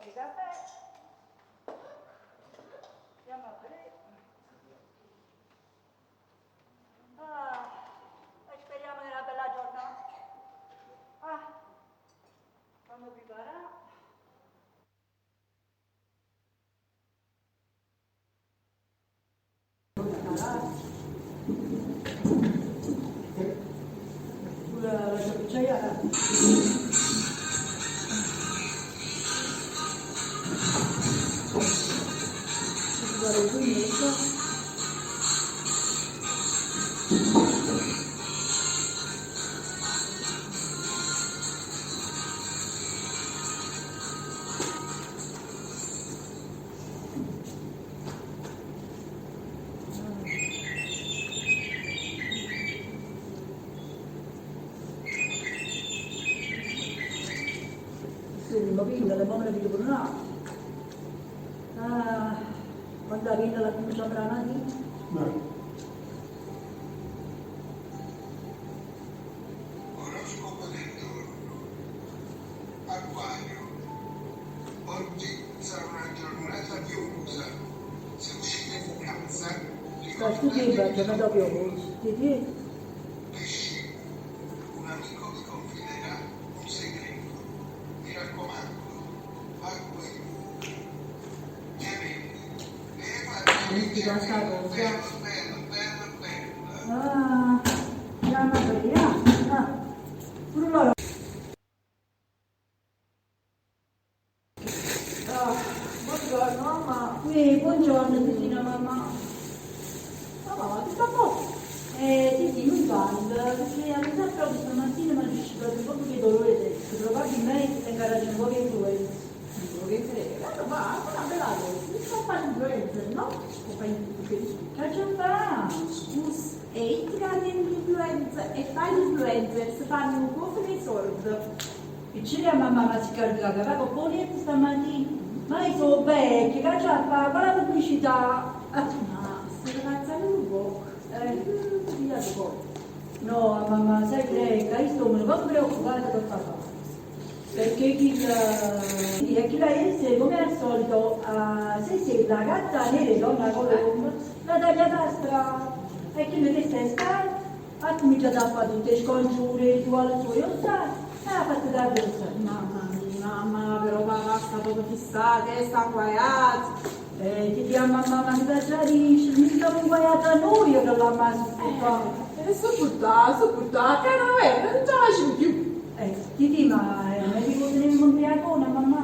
Poco 'e cafè. Andiamo a vedere. Ah, e speriamo che è una bella giornata. Ah, fammi preparare. Pure la cucciaiata. Ci vuole il pugnetto. Sì, ma pinta, le mamme le pure no. Ah, quando la pinta la comincia a brana No. Oroscopo del giorno. Acquario. Oggi sarà una giornata piovosa. Se uscite di casa, Sta studiando, che vedo più. Ti Pesci. Un amico vi confiderà un segreto. Mi raccomando, acqua e fuoco. Gemelli. Eva Metti questa cosa. bello, bello, bello, bello. Ah, chiama per ah. Pure loro. Ah, buongiorno mamma. Sì, buongiorno Titina mamma. Mamma, ma tutto a posto? Sì, sì, non parlo, perché a metà proprio stamattina mi ha suscitato un po' di dolore di testa, probabilmente tengo ragione un po' di influenza. Dico che frega. No, ma è una bella cosa. Mi sta a fare l'influencer, no? O fai Che c'è fa? Scusa, e i che l'influenza e fai l'influencer si fanno un po' di soldi. E c'era mamma ma si carica che va con Polietto stamattina. Ma io sono vecchia, che c'è fa? Quella pubblicità. Ah, Ma sto ragazzando un po'. Via un po'. No, mamma, sai che io sto un po' preoccupata per papà. Perché chi, eh, chi la ieri come al solito, se si la gatta nera, donna colomba, la tagliata a strada. E chi mi testa in scala, ha cominciato a fare tutte le scongiure, i rituali suoi, lo sai, e ha fatto da cosa. Mamma mia, mamma, però papà sta proprio fissata, sta guaiata. Ti chiama mamma, mi piace dice, mi siamo inguaiata noi che l'abbiamo sopportato. E sopportare, sopportare, che non è, non ce la faccio più. Ti dico, ma è meglio che tenevo un ubriacone, mamma.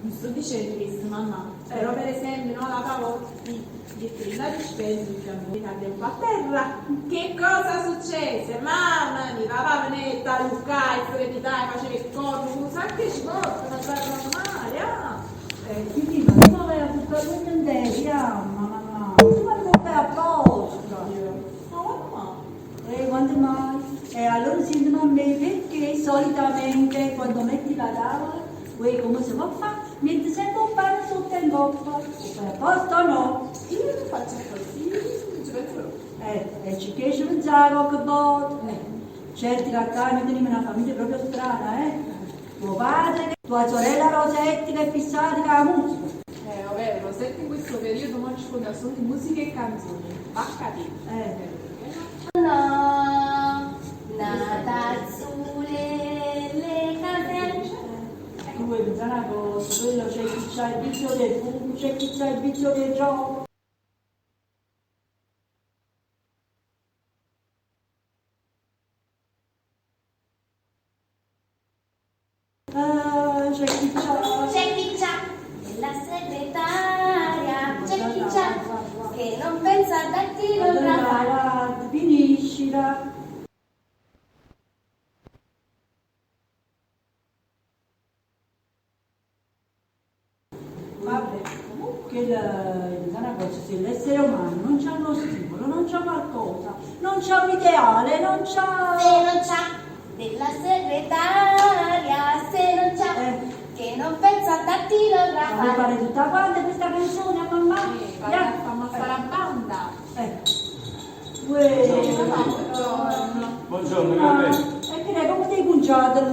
Non sto dicendo questo, mamma. Però per esempio, no, la Pavotti, di la dispensa, abbiamo a terra. Che cosa successe? Mamma mia, papà venetta, Luca, strepitava, faceva il corno, un sacco che ci porta, ma sta male, ah! Ti dico, ma tu vai a buttare un in terra, mamma, tu vai a fare apposta. Ma mamma, Quando mai? E allora senti a me, perché solitamente quando metti la tavola, uè, come si può fare? Metti sempre un pane sotto in bocca. Lo fai apposta o no? io non faccio così, non ci penso proprio. E ci piace pensare qualche volta. Certo che a casa noi teniamo una famiglia proprio strana, eh? Tuo padre, tua sorella Rosetta che è fissata con la musica. Vabbè, Rosetta in questo periodo non ci fonda solo di musica e canzoni. Va a capire. No, nata le cantelle. Tu vuoi pensare una cosa, quello c'è chi c'ha il vizio del fumo, c'è chi c'ha il vizio del gioco. Ah, c'è chi c'ha... C'è chi c'ha la segretaria, c'è chi c'ha che non pensa a darti Allora, l'ora. guarda, finiscila. Vabbè, comunque una cosa, se l'essere umano non c'ha uno stimolo, non c'ha qualcosa, non c'ha un ideale, non c'ha... Se non c'ha della segretaria, se non c'ha che non pensa a darti l'ora. Ma vuoi fare tutta quanta questa canzone a mamma? Sì, vai a fare la banda. Uè. Buongiorno. Buongiorno, Ah, che e che come stai conciato là?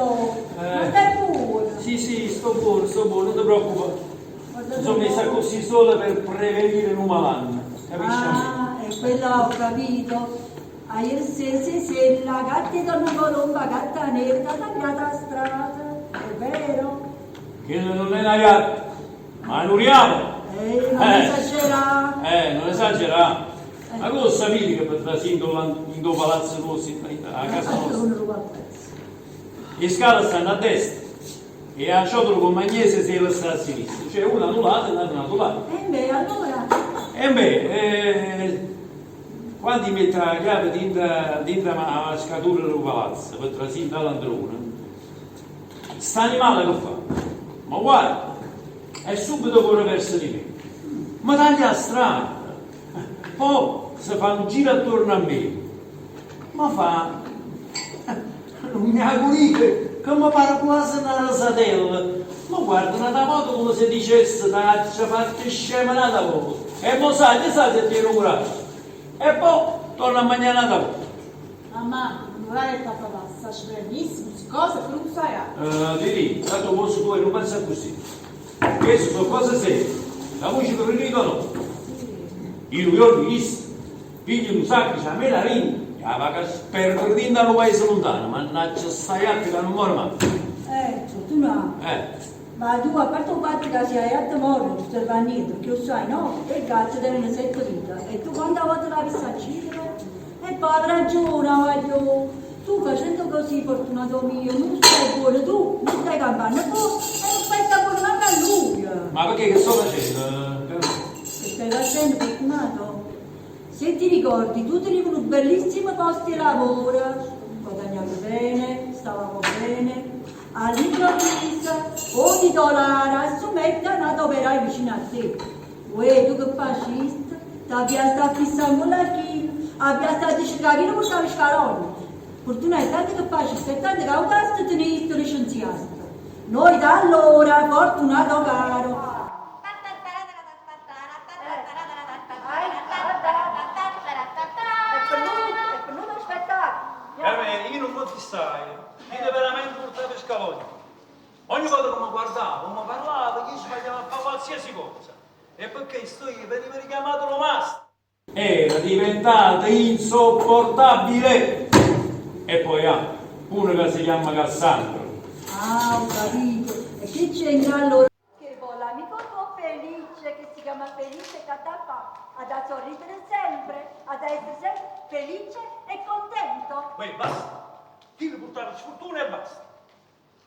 Ma stai buono? Sì, sì, sto buono, sto buono, non ti preoccupare. Mi sono messa così sola per prevenire un malanno, capisci? Ah, e quella ho capito. Ah, ieri sera, sì, sì, la gatta di Donna Colomba, gatta nera, t'ha tagliata la strada, è vero? Che non è una gatta, ma è un diavolo. Non Eh. esagerà. Non esagerà. Ma tu lo sapevi che per trasire in do palazzo nostro, a casa nostra, Non lo pezzo. le scale stanno a destra e a ciotola con magnese si sta a sinistra, cioè una da un lato e l'altra dall'altro lato. E beh, allora... E beh, quando mette la chiave dentro la scatola del palazzo per trasire dall'androne, sta animale che fa? Ma guarda, è subito corre verso di me, ma taglia la strada, poi si fa un giro attorno a me, ma fa un miagolito che mi pare quasi una rasatella, ma guarda una volta come se dicesse t'ha fatto scema una volta, e mo sai, ti sai se tiene coraggio, e poi torna a mangiare una volta. Mamma, non è che papà sta benissimo, cosa per un sai. Didi, tanto posso tu non pensa così. Queste sono cose serie. La musica preferita no. Io ho visto, piglio un sacco, c'è a me la ringa, la va a sperdere da un paese lontano, mannaggia sta gatta che non muore mai. Fortuna. Ma tu, a parte il fatto che sei gatta morta, non ti serve a niente, perché lo sai, no? Il gatto deve una sette vita. E tu quando volta la vista uccidere? E poi avrai ragione, voglio. Tu facendo così, fortunato mio, non stai buono tu, non stai campando tu, e non fai sta buono manco a lui. Ma perché che sto facendo? Che stai facendo, fortunato? Se ti ricordi, tu tenevi un bellissimo posto di lavoro, guadagnavi bene, stavamo bene. All'improvviso, o titolare assumette un operaio vicino a te. Uè, tu che fascista, ti abbiamo stato fissando la china, abbiamo stato dicendo che non portavi scaloni. Fortuna è tanto che fascista, è tanto che autaste teniste licenziaste. Noi da allora, fortunato caro, è venuto a aspettare. Carmelo, io non posso stare, mi veramente portare scaloni. Ogni volta che mi guardavo, mi parlavo, io sbagliavo a fare qualsiasi cosa. E perché sto io veniva richiamato lo mastro. Era diventata insopportabile. E poi uno che si chiama Cassandro. Ah, ho capito. E che c'entra allora? Che poi l'amico tuo Felice, che si chiama Felice Catapà, ha da sorridere sempre, ha da essere sempre felice e contento. Poi basta. Ti portare sfortuna e basta.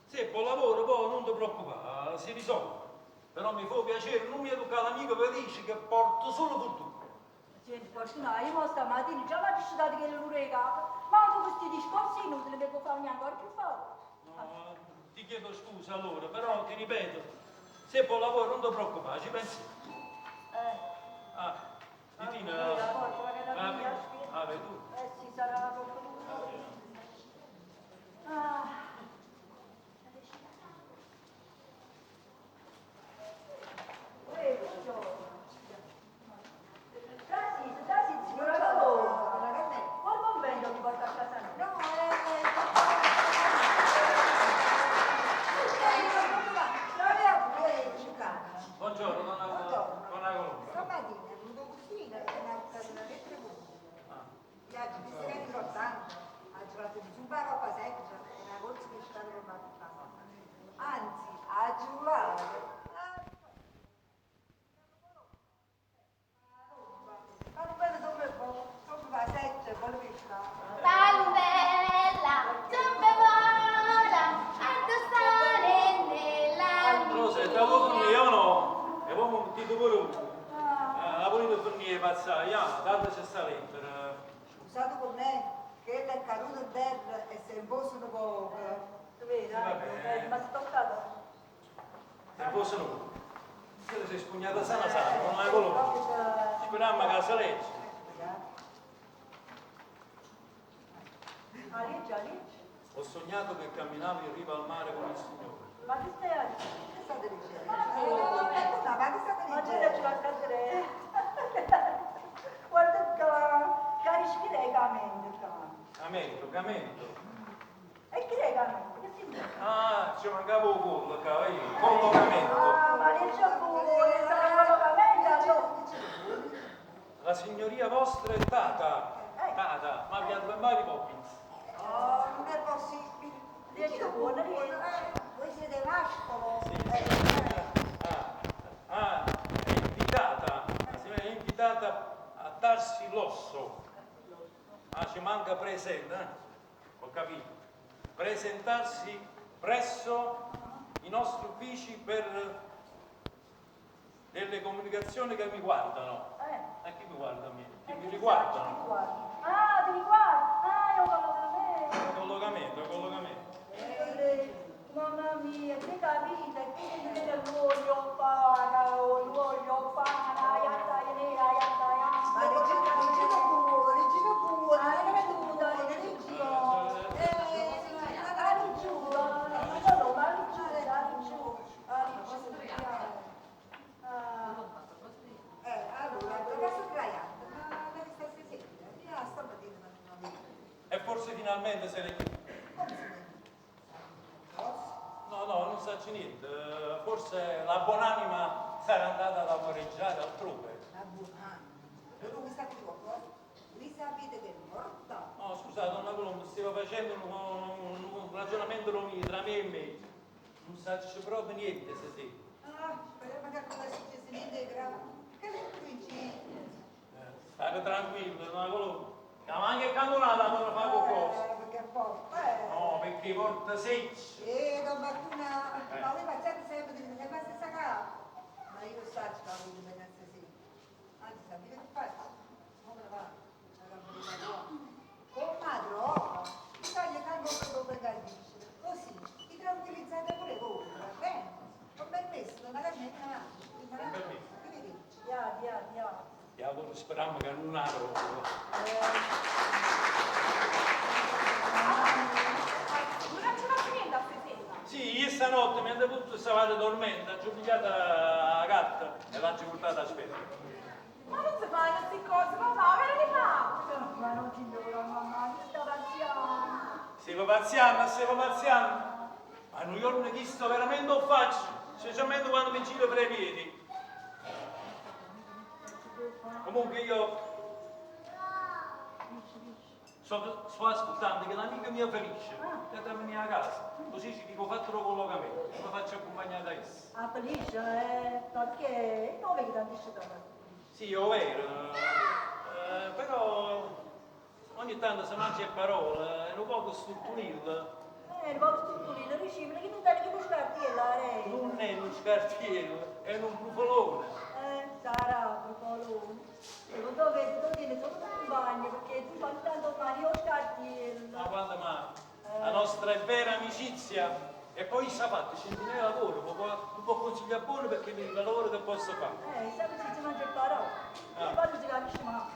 Se poi lavoro, poi non ti preoccupare, si risolve. Però mi fa piacere, non mi educa l'amico Felice che porto solo fortuna. Senti, Fortuna, io mo stamattina già mi ha dato che l'ure capo, ma con questi discorsi inutili mi può fare ancora più forte. No, ti chiedo scusa allora, però ti ripeto, se poi lavoro non ti preoccupare, ci pensi. Ah, Titina, La porta, che la mia, ah, vedi tu. Eh sì, sarà la porta. Ah. Trasi, trasi, signora Colomba. Buon convento ti porta a casa mia. Buongiorno, donna Colomba. Stamattina è venuto così, è una lettera Viaggio, visto che mi sono tanto, ha giocato di zumba roba secca, è una corsa che ci sta Anzi, ha giocato. Ma non vedo dove sopra la seccia, quello che sta. Palumbella, zampe vola, a stare nella Però se te lo fornire o no? E poi mi dite pure voi. La volete fornire pazzaia, tanto c'è sta lettera. Scusate con me, che ella è caduta in terra e si è imposto un poco. Tu vedi, Vabbè. ma si è toccato. Se fosse no. Se sei spugnata sana sana, non la Colomba. Speriamo che la legge. A legge, a legge. Ho sognato che camminavo in riva al mare con il Signore. Ma che stai a dire? Che state dicendo? No, ma che state Ma dicendo? c'è la cadere. Guarda qua, carischi lei camento qua. Camento, camento. E chi è Collegamento, che significa? Ah, ci mancava 'o collo ccà, vai, collocamento. Ah, ma dice pure, sarà collocamento allora. La signoria vostra è tata. Tata, ma abbiamo per Mary Poppins. Oh, non è possibile. Dice buona, dice. Voi siete mascolo. Sì. Eh, Ah, ah, è invitata, la signora è invitata a darsi l'osso. Ah, ci manca presente, eh? Ho capito. Presentarsi presso i nostri uffici per delle comunicazioni che mi guardano. Eh. E chi mi guarda a me? Che mi Chi riguardano. ti guarda? Ah, ti riguarda? Ah, è un collocamento. Collocamento, collocamento. Eh, Mamma mia, che capita, che ti vede l'olio paga, l'olio paga, yatta, nera, yatta, Ma yatta. regina, regina buona, regina buona, Ah, regina tu, buona, regina. regina. Ma giù, ma no, ma giù, ma giù, ma giù. Ah, Allora, adesso sdraiata, ma deve stare stasera. Io stamattina non vedo. E forse finalmente se ne chiude. Come si vede? No, no, non sa niente. Forse la buonanima sarà andata a lavoreggiare altrove. La buona. Allora voi sapete qualcosa? Voi sapete che è morta? No, scusate, donna Colombo, stavo facendo un ragionamento mio tra me e me. Non saccio proprio niente, se sì. Ah, speriamo che non è successo niente di grave. Che le coincidenza. State tranquillo, donna Colombo. Ma anche cantonata non fa qualcosa. Perché poi... Eh. No, perché porta secci. Don Martuna, ma voi facciate sempre di sempre la stessa casa. Ma io so che voi dovete stasera. Anzi, sapete che faccio? Come ne va? Con madro, mi toglie tanto per per Così, vi tranquillizzate pure voi, va bene? Con permesso, donna Carmela, Con permesso. Arrivederci. via, via, via. Diavolo, speriamo che non apro. Non ci faccio niente a stasera. Sì, io stanotte mentre tutto stavate dormendo, ho pigliato la gatta e l'ho portata a spesa. Ma non si fanno queste cose, papà, vero che fatto? Ma non ti devo, mamma, mi sta pazziando. Stavo pazziando, stavo pazziando. Ma un giorno che sto veramente lo faccio, specialmente quando mi giro per i piedi. Comunque io sto aspettando che l'amica mia Felice deve venire a casa, così ci dico fatto il collocamento, mi faccio accompagnare da essa. Ah, Felice, perché il nome che ti dice da Sì, è vero, però ogni tanto se mangia parola, è un poco strutturilla. Il vostro strutturino, ricevere che non dai che buscartiella, lei. Non è uno scartiero, è un brufolone. Sarà brufolone. Secondo me tu tieni solo un compagno, perché tu fai tanto male io scartiello. Ma quando ma la nostra è vera amicizia. E poi sa fatto, centinaia di lavoro, mi può consigliare buono perché mi dice il lavoro che posso fare. Sempre se si mangia il parole. Ah. E poi non si capisce mai.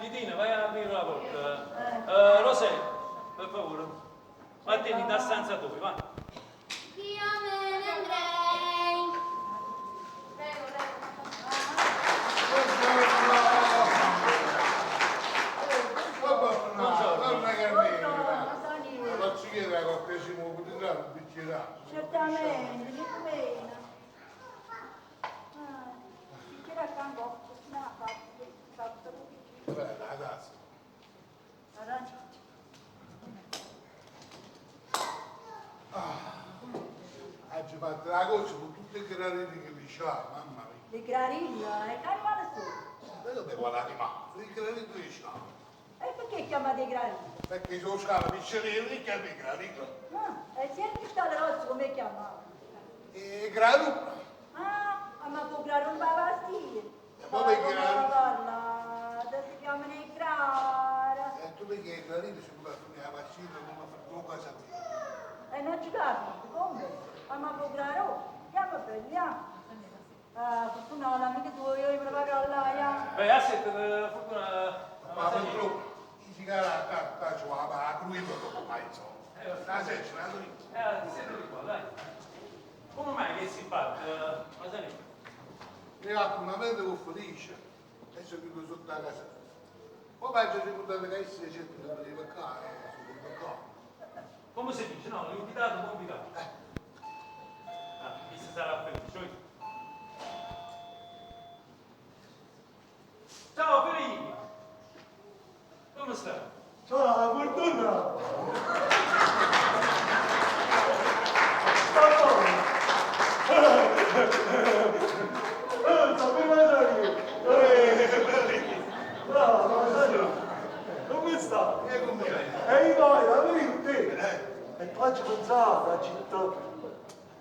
Titina, vai a aprire la porta. Rosè, per favore, vattene in stanza tua, va. Io me ne andrei. Prego, prego. Buongiorno. Buongiorno. Donna Carmela. Buongiorno, Posso chiedere la cortesia, mi potete dare un bicchiere d'acqua? Certamente, niente meno. Ah, bicchiere accanto, no, fatto un bicchiere. Beh, la tazza. Arancia. Oggi fatto la goccia con tutte le granine che mi c'ha, mamma mia. Le granine, e che animale sono? Ma dove quale animale? Le granine che c'ha. E perché chiamate granine? Perché sono scala piccerina, li chiami granine. Ah, e se è stato rosso come chiamava? E grano. Ah, ma con grano non va a E poi perché grano? Parla, si chiamano i grano. E tu perché i granini si può fare la vaccina come fa cosa mia. E non ci capito, come? Ma con grano, chiama prendiamo. Ah, fortuna l'amica tua, io me la pago là, ya. Beh, aspetta, fortuna. Ma purtroppo i sigari a carta c'è la cruiva dopo mai insomma. La seccia, la cruiva. Siete qua, dai. Come mai che si fa? Masanì? Mi appuntamento con Felice e sono venuto sotto la casa. Poi faccio riportare che essere certo che veniva qua e sono venuto qua. Come si dice? No, Fortunato! Sta buono! Sapeva salire! Bravo, come sta? E io vai, la vedo te! E tu ci pensato, ha detto,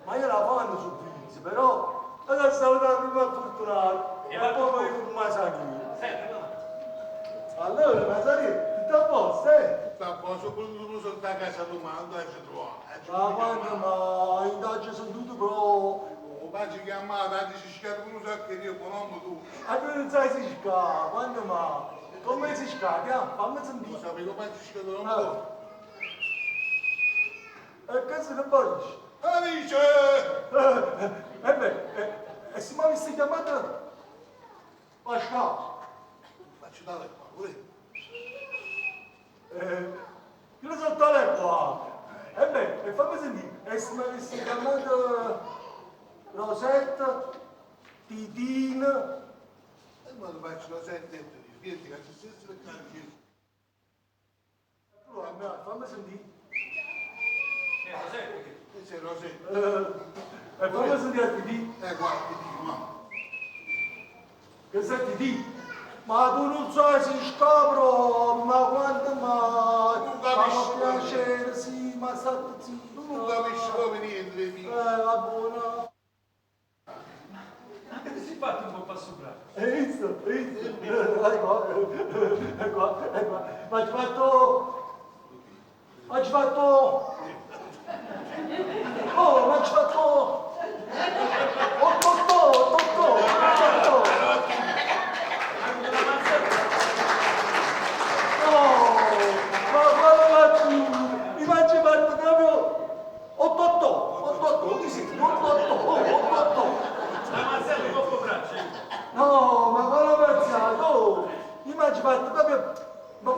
ma io la fanno su viso, però adesso stavo da prima fortunato e poi mi con Masaniello. Senti, no. Allora, Masaniello, tutto a posto, eh? Sta a posto, pure sotto a casa tua, ma non ci trovo. Ma quando mai, intanto sono tutto pro. O faccio chiamata, dici schiavo non so che io con nome tu. A tu non sai si sca, quando mai? Come si sca? Fammi sentire. Non sapevo come si schiavo nome tu. E che se ne dici? Alice! E beh, e se mi avessi chiamato Pasquale, Faccio tale qua, pure. Io sono tale qua. E beh, e fammi sentire, e se mi avessi chiamato Rosetta, Titina, E ma lo faccio la sente e ti dico, che c'è stesso per canci. fammi sentire. Rosetta, che? E c'è Rosetta. E fammi sentire a Titì. Guarda, ti dico, ma. Che sei Titì? Ma tu non sai se scopro, ma quando mai? Tu capisci Ma piacere, sì, ma state zitto. Tu non capisci proprio niente, amico. Va buona. Ma che ti sei fatto un po' passo bravo? Hai visto? Hai visto? Ecco, ecco, ecco. Ma ci fatto... Ma ci fatto... Oh, ma ci fatto... Oh, totò, totò, totò. Oh, ma guarda tu, mi faccio fatto proprio... Oh, totò, oh, totò, ti senti? Oh, totò, oh, totò. La mazzetta un po' braccio. No, ma quale mazzata? Oh, mi faccio fatto proprio... Mi ho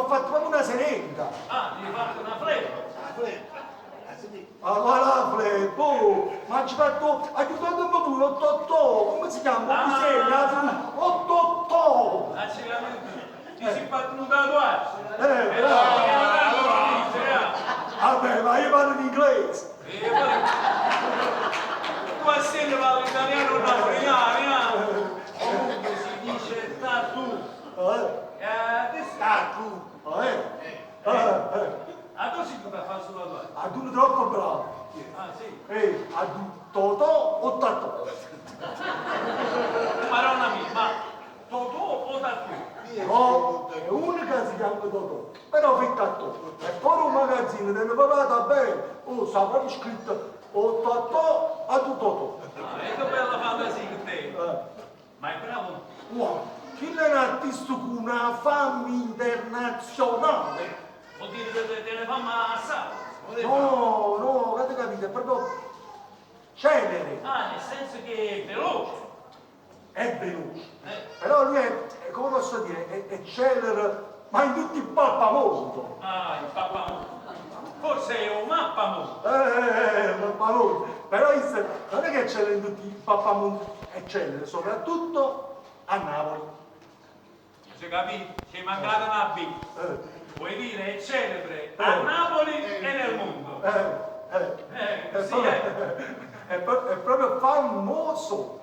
fatto, proprio una serenga. Ah, ti hai fatto una flebba. La flebba. La senti? Ma quale flebba? Oh, ma ci fatto... Aiutatemi pure, oh, totò, come si chiama? Ah. Come Oh, totò. Ah, c'è la Ti sei fatto un tatuaggio. Bravo. Vabbè, ma io parlo in inglese. Tu a sera parli italiano o napoletano, Comunque si dice tattoo. Adesso... Tattoo. A tu sei tu a fare sul tatuaggio? A tu troppo bravo. Ah, sì. A tu totò o tattoo? Madonna mia, ma totò o tattoo? No, è unica si chiama Totò, però fa tattoo. E poi un magazzino deve parlare bene. Oh, sta proprio scritto o tattoo a tu totò. Ah, e che bella fantasia che te. Ma è bravo? Wow, chi è un artista con una fama internazionale? Vuol dire che te ne fama assai? No, no, avete capito, è proprio celere. Ah, nel senso che è veloce. È veloce. Però lui è, come posso dire, è celere, ma in tutti i pappamondo. Ah, il pappamondo. Forse è un mappamondo. Mappamondo. Però non è che è celere in tutti i pappamondi, è celere soprattutto a Napoli. Si capito? Ci è mancata una B. Vuoi dire è celebre a Napoli e nel mondo. È proprio famoso.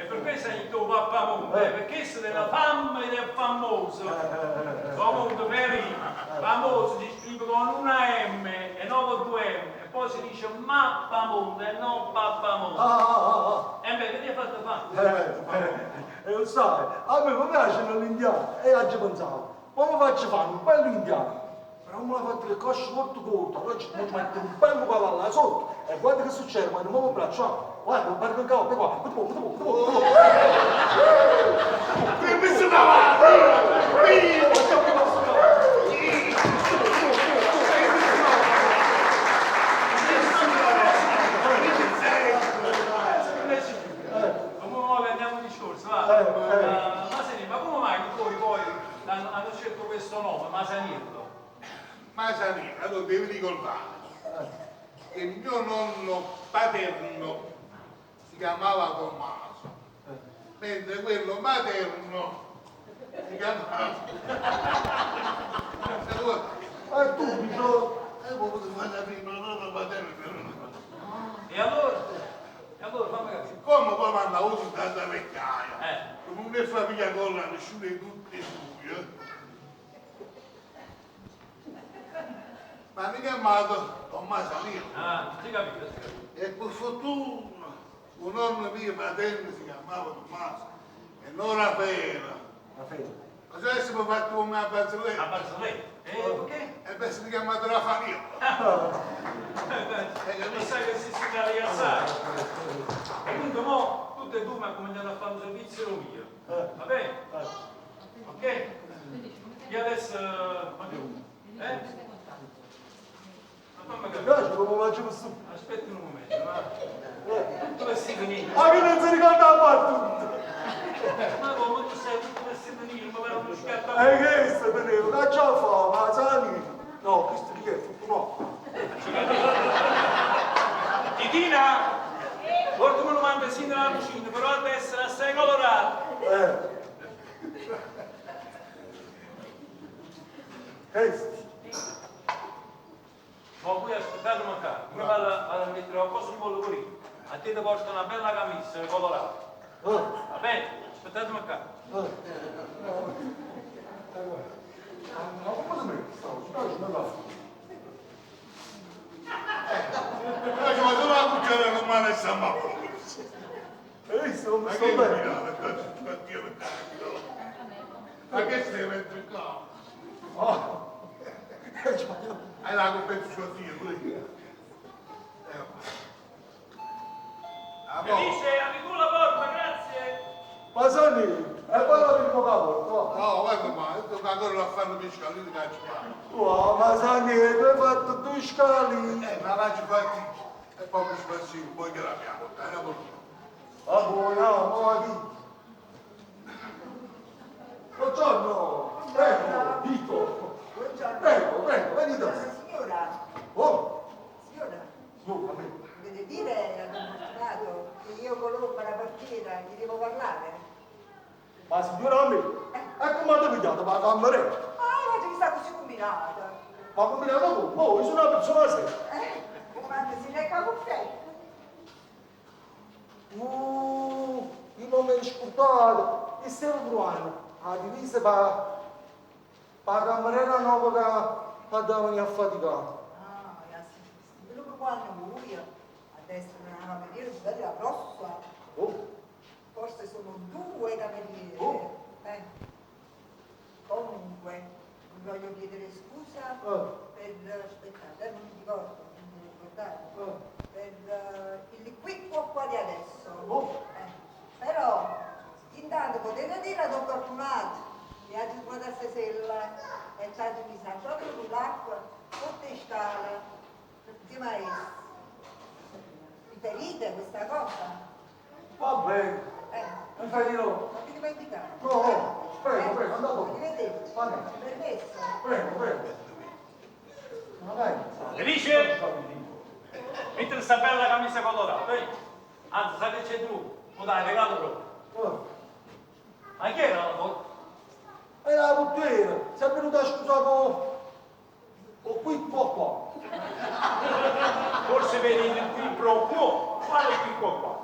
E per questo è il tuo pappamondo, perché questo della fama ed è famoso. Comunque per famoso si scrive con una M e non con due M, e poi si dice mappamondo e non pappamondo. E beh, che ti hai fatto fare? E lo sai, a me mi piacciono l'indiano e oggi pensavo, ma mi faccio fare un bello indiano. Però me l'ha fatto le cosce molto corte, allora ci metto un bello cavallo là sotto e guarda che succede quando muovo il braccio, guarda, guarda che cavallo, qua, Ti messo davanti! Come andiamo in discorso, va? Masaniello, ma come mai voi hanno scelto questo nome, Masaniello? Masaniello, allora devi ricordare che mio nonno paterno si chiamava Tommaso, mentre quello materno si chiamava... per far pigliare colla a nessuno di tutti e due, mi hanno chiamato Tommaso Nero. Ah, si capito, si capito. E per fortuna un nonno mio paterno si chiamava Tommaso e non Raffaele. Raffaele. Ma se avessimo fatto come a A Barzelletta, Barzelletta. Perché? e beh, si chiamato Raffaele. Mi sa che si si assai. Comunque mo, tutte e due mi hanno cominciato a fare un servizio mio. Va bene? Ok? Io adesso... Eh? Ma fammi Mi capire. piace come mangio questo. Aspetta un momento, va. Tutto vestito nero. Ma che non si ricorda la battuta? Ma come tu sei tutto vestito nero, mi pare uno schiattato. E che sta tenevo? Che già fa? Ma Sani? No, questo chi è? Fortunato. Titina! Portami un mantesino alla cucina, però deve essere assai colorato. Questo. Ma voi aspettatemi qua, io vado, vado a mettere qualcosa di colorito. A te ti porto una bella camicia colorata. Va bene? Aspettatemi qua. Ma come si mette? Stavo, ci piace, non la fa. Però ci vado la cucciara non male San Marco. Hai visto come Ma sto che bene? Ma che stai mettendo qua? Ah. Hai la compensazione pure io. Ah, boh. Felice, apri tu la porta, grazie. Ma Sani, e poi la prima capo, No, guarda qua, io tocca ancora a fare un scalino che ci fa. no? Ma Sani, tu hai fatto due scali. Ma la ci fatti e poi mi spassi, poi che l'abbiamo, dai, la portiamo. Ah, buona, ma chi? Buongiorno, prego, Vito. Buongiorno. Prego, prego, venite. Signora, Oh, signora, signora, me. dovete dire al Don Fortunato che io Colomba, la portiera, gli devo parlare? Ma signora a me, e come avete pigliato per la cameriera? Ah, ma ti sta così combinata. Ma combinato tu? Oh, io sono una persona seria. Comando, si lecca caffè. Io non me ne scordato. E stiamo provando la divisa per la cameriera nuova che andava a faticare. Ah, sì, quello che quando voi adesso non una cameriera, scusate, la prossima. Oh, Forse sono due cameriere. Oh. Comunque, vi voglio chiedere scusa per, aspettate, non mi ricordo, non mi ricordate, per il qui qua qua di adesso. Oh. Però, intanto potete dire a Don Fortunato che ha trovato a sesella e ci ha messo proprio con l'acqua, sotto in scala, insieme a essi. Riferite questa cosa? Va bene. Riferirò. Non vi dimenticate. No, no, prego, prego, andate. Arrivederci. Va bene. Permesso. Prego, prego. Ma dai. Felice? Metti questa bella camicia colorata, eh? Anzi, sai che c'è tu? Mo dai, regalo proprio. Oh. Ma chi era la porta? Era la portiera, si è venuta a scusare con... con qui qua qua. Forse vedi il qui pro quo. Quale qui qua qua?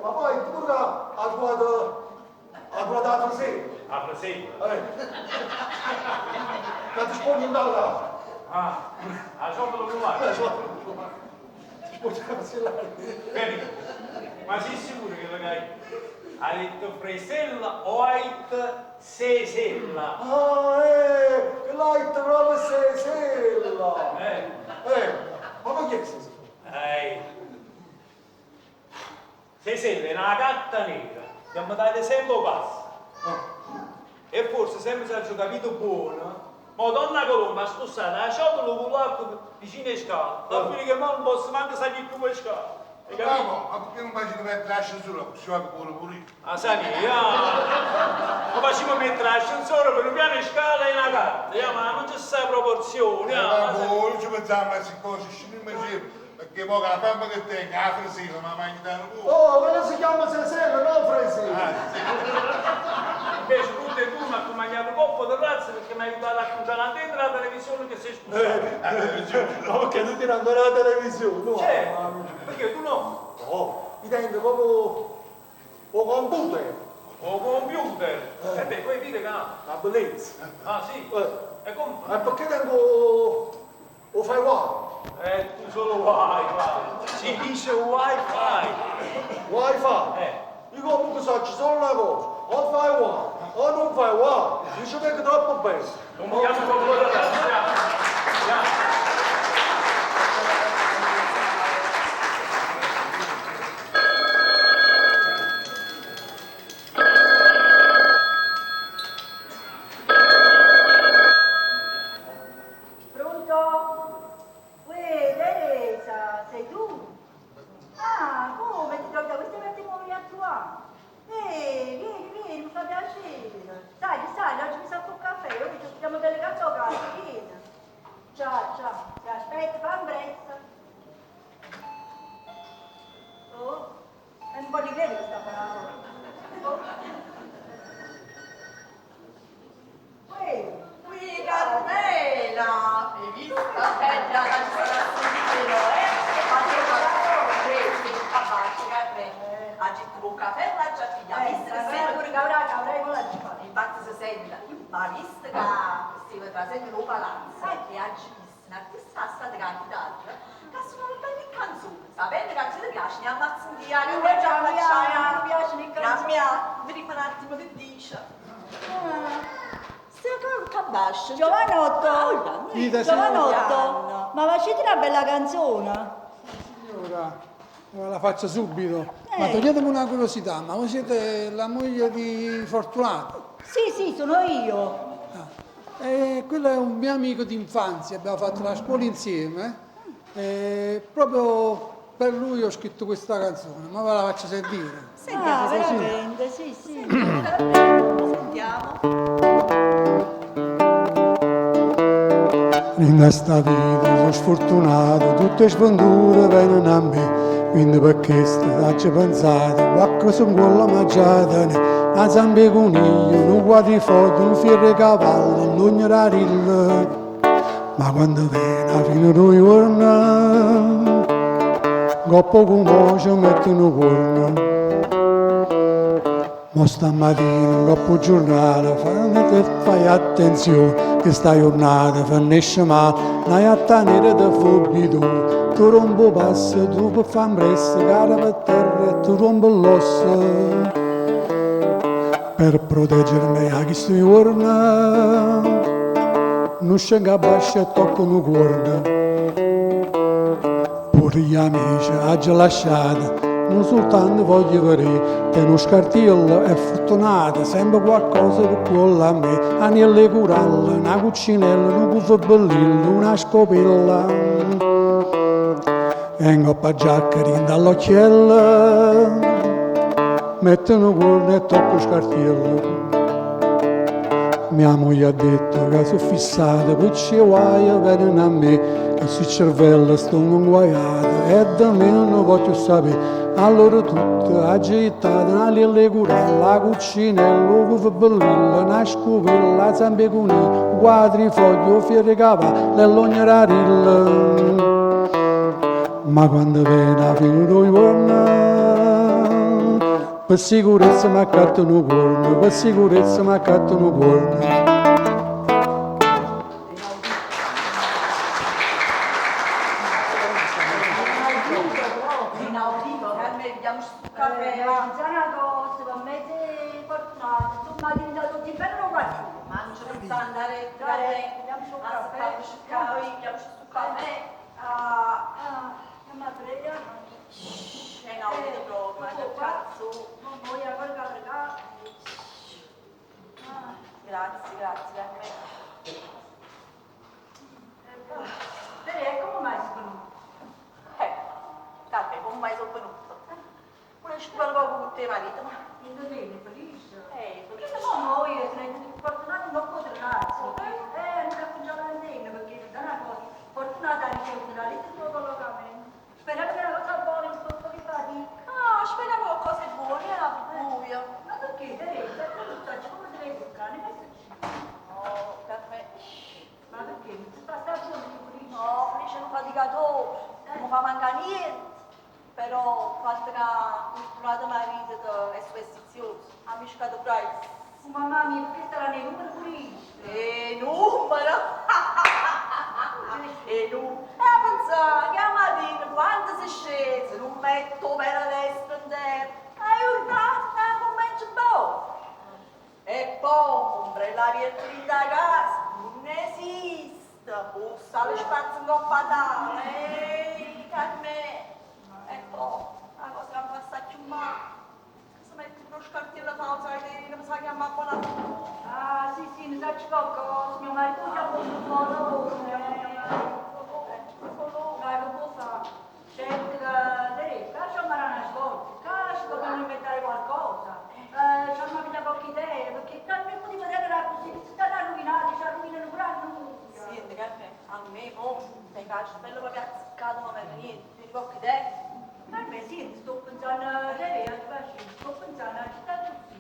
Ma poi tu che ha trovato... ha trovato la frisera. La frisera? Che ti spogli in dalla... Ah, la ciotola con La ciotola con l'acqua. Ti spogli la frisella. Capito? Ma sei sicuro che magari hai detto fresella o hai detto sesella? Ah, che l'hai detto proprio sesella. Ma perché sesella? Sesella è una gatta nera, siamo dati sempre un passo. E forse sempre se ho capito buono, ma donna Colomba ha spostato la ciotola con l'acqua vicino alle scale, da fine che mo non posso manco salire più per scale. Hai capito? Ma ma perché non faccio mettere l'ascensore? Possiamo anche pure pulire. Ah, sai, ah. Ma facciamo mettere l'ascensore per un piano di scala e una gatta, ya, ma non c'è sta proporzione. Ma Ma boh, non ci pensiamo a queste cose, ci insieme, perché poi la fame che tengo, la fresina, ma mangi da pure. Oh, quello si chiama sesella, non fresina. Ah, sì. Invece tutte e due mi accompagnate coppa di razza perché mi ha aiutato a congelare dentro la televisione che si è spostata. No, perché tu tieni ancora la televisione, no? Certo, perché tu no? No, mi tengo proprio o computer. 'O computer? E beh, poi vide che. La bellezza. Ah sì? E come E perché tengo 'o firewall? Tu solo wifi. Si dice wifi. Wifi? Io comunque so solo una cosa, o fai one o non fai one, io ci vengo troppo bene. Non vogliamo concludere. Andiamo. Pronto? Uè, Teresa, sei tu? Ah, come? Ti trovi da queste parti muovi a trovare? Vieni, vieni, mi fa piacere. Sai, sai, oggi mi sa un caffè, ora ci stiamo delle calzocate, vieni. Ciao, ciao, ti aspetto, fa in presto. Oh, è un po' di credo questa parola. Oh. Uè, Qui Carmela, hai visto? Bella la canzone eh? Ma che cosa? Carmela. Ha getto un caffè la già figlia, visto che sei pure cavrà, cavrà con la già. Infatti si sente, ma visto che stava trasendo un palazzo e ha visto un artista sta di chitarra che suona belle canzoni, sapendo che a te piace, ne ammazza un diario, Eh, già mi facciamo. piace le canzoni. Vediamo un attimo che dice. Stai qua bascio. Giovanotto, Dite, Giovanotto, ma facete una bella canzone? Signora, la faccio subito. Ma toglietemi una curiosità, ma voi siete la moglie di Fortunato? Sì, sì, sono io. Ah. Quello è un mio amico d'infanzia, abbiamo fatto la scuola insieme. Proprio per lui ho scritto questa canzone, ma ve la faccio sentire. Sentiamo, ah, veramente, sì, sì. Sentiamo. In questa vita sono sfortunato, tutte sventure vengono a me, quindi perché ci pensate, qualcosa in quella mangiata, una zampa coniglio, un quadrifoglio, un fierro cavallo, un ogni. Ma quando viene a fine due giorni, coppo come ci mettono corno. Ma stamattina, dopo giornale, fai attenzione, che sta giornata finisce male, una jatta nera di fobbi tu, rompo passo, tu per far presto, cara per terra, tu rompo l'osso. Per proteggermi a chi sto giorno, non scendo a basso e tocco un corno. Pure gli amici ha già lasciato, non soltanto voglio vedere, te uno scartiello è fortunato, sempre qualcosa per quello a me, anelle corallo, una cucinella, un cuffo bellillo, una scopella. E in coppa giacca dall'occhiello, mettono corno e tocco scartiello. Mia moglie ha detto che sono fissata, poi ci guai vengono a me, che sul cervello sto inguaiato e da me non voglio sapere. Allora tutto agitato, una lille curella, la cucinella, l'uovo bellillo, una scopella, la zampe coniglio, quadrifoglio, fiere cavallo e l'ognerarilla. Ma quando viene a fine due giorni, per sicurezza mi accatto un corno, per sicurezza mi accatto un corno. Inaudito, Carmela, vediamo su caffè. Già una cosa, per me sei fortunato, insomma, è diventato tutti bello quartiere. Mangio per andare, Andiamo sul caffè. Andiamo sul caffè. Ah, Ah, prega. è inaudito proprio, che cazzo. Non voglio quel caffè. Grazie, grazie, Carmela. Beh, come mai sei venuto? Carmela, come mai sono venuto? Una scuola poco con te marito, ma... Indovina, felice. Felice. No, noi siamo fortunati non potrà. Non appoggiare l'antenna perché da una cosa, fortunata ha ricevuto la lettera del tuo collocamento. Speriamo che una cosa buona, un po' di fatica. Ah, speriamo cose buone, è buio. Ma perché, Teresa? Tu non sai come te le toccare, che succede? No, Carmela. Ma perché? Non si fa stare buono, tu felice? No, felice è un faticatore, non fa mancare niente. Però il fatto che fortunato marito è superstizioso. Ha miscato presto. Oh, mamma mia, perché staranno i numeri pure io? E numero! E numero! E a pensare che la mattina quando si scese non metto per la destra in terra, e giornata comincia un po'. E poi, ombrella aperta in da casa, non esiste. O sale spazio in coppa tavola, ehi, Carmen. E poi, la cosa che mi fa stare più male, che si mette uno scartiello pausa che non mi sa chiamare buona fortuna. Ah, sì, sì, mi sa c'è qualcosa, mio marito già posto un po', Dai, che può fare? Certo che, te, lasciamo una svolta, qua ci dobbiamo inventare qualcosa. Ci hanno avuto qualche idea, perché noi potremmo tenere così, si stanno arruinati, ci arruinano pure a noi. Senti, Carmen, a me mo, mi piace bello proprio azzeccato, ma per niente, tieni qualche idea? Per me sì, sto pensando, te, sto pensando a città tutti.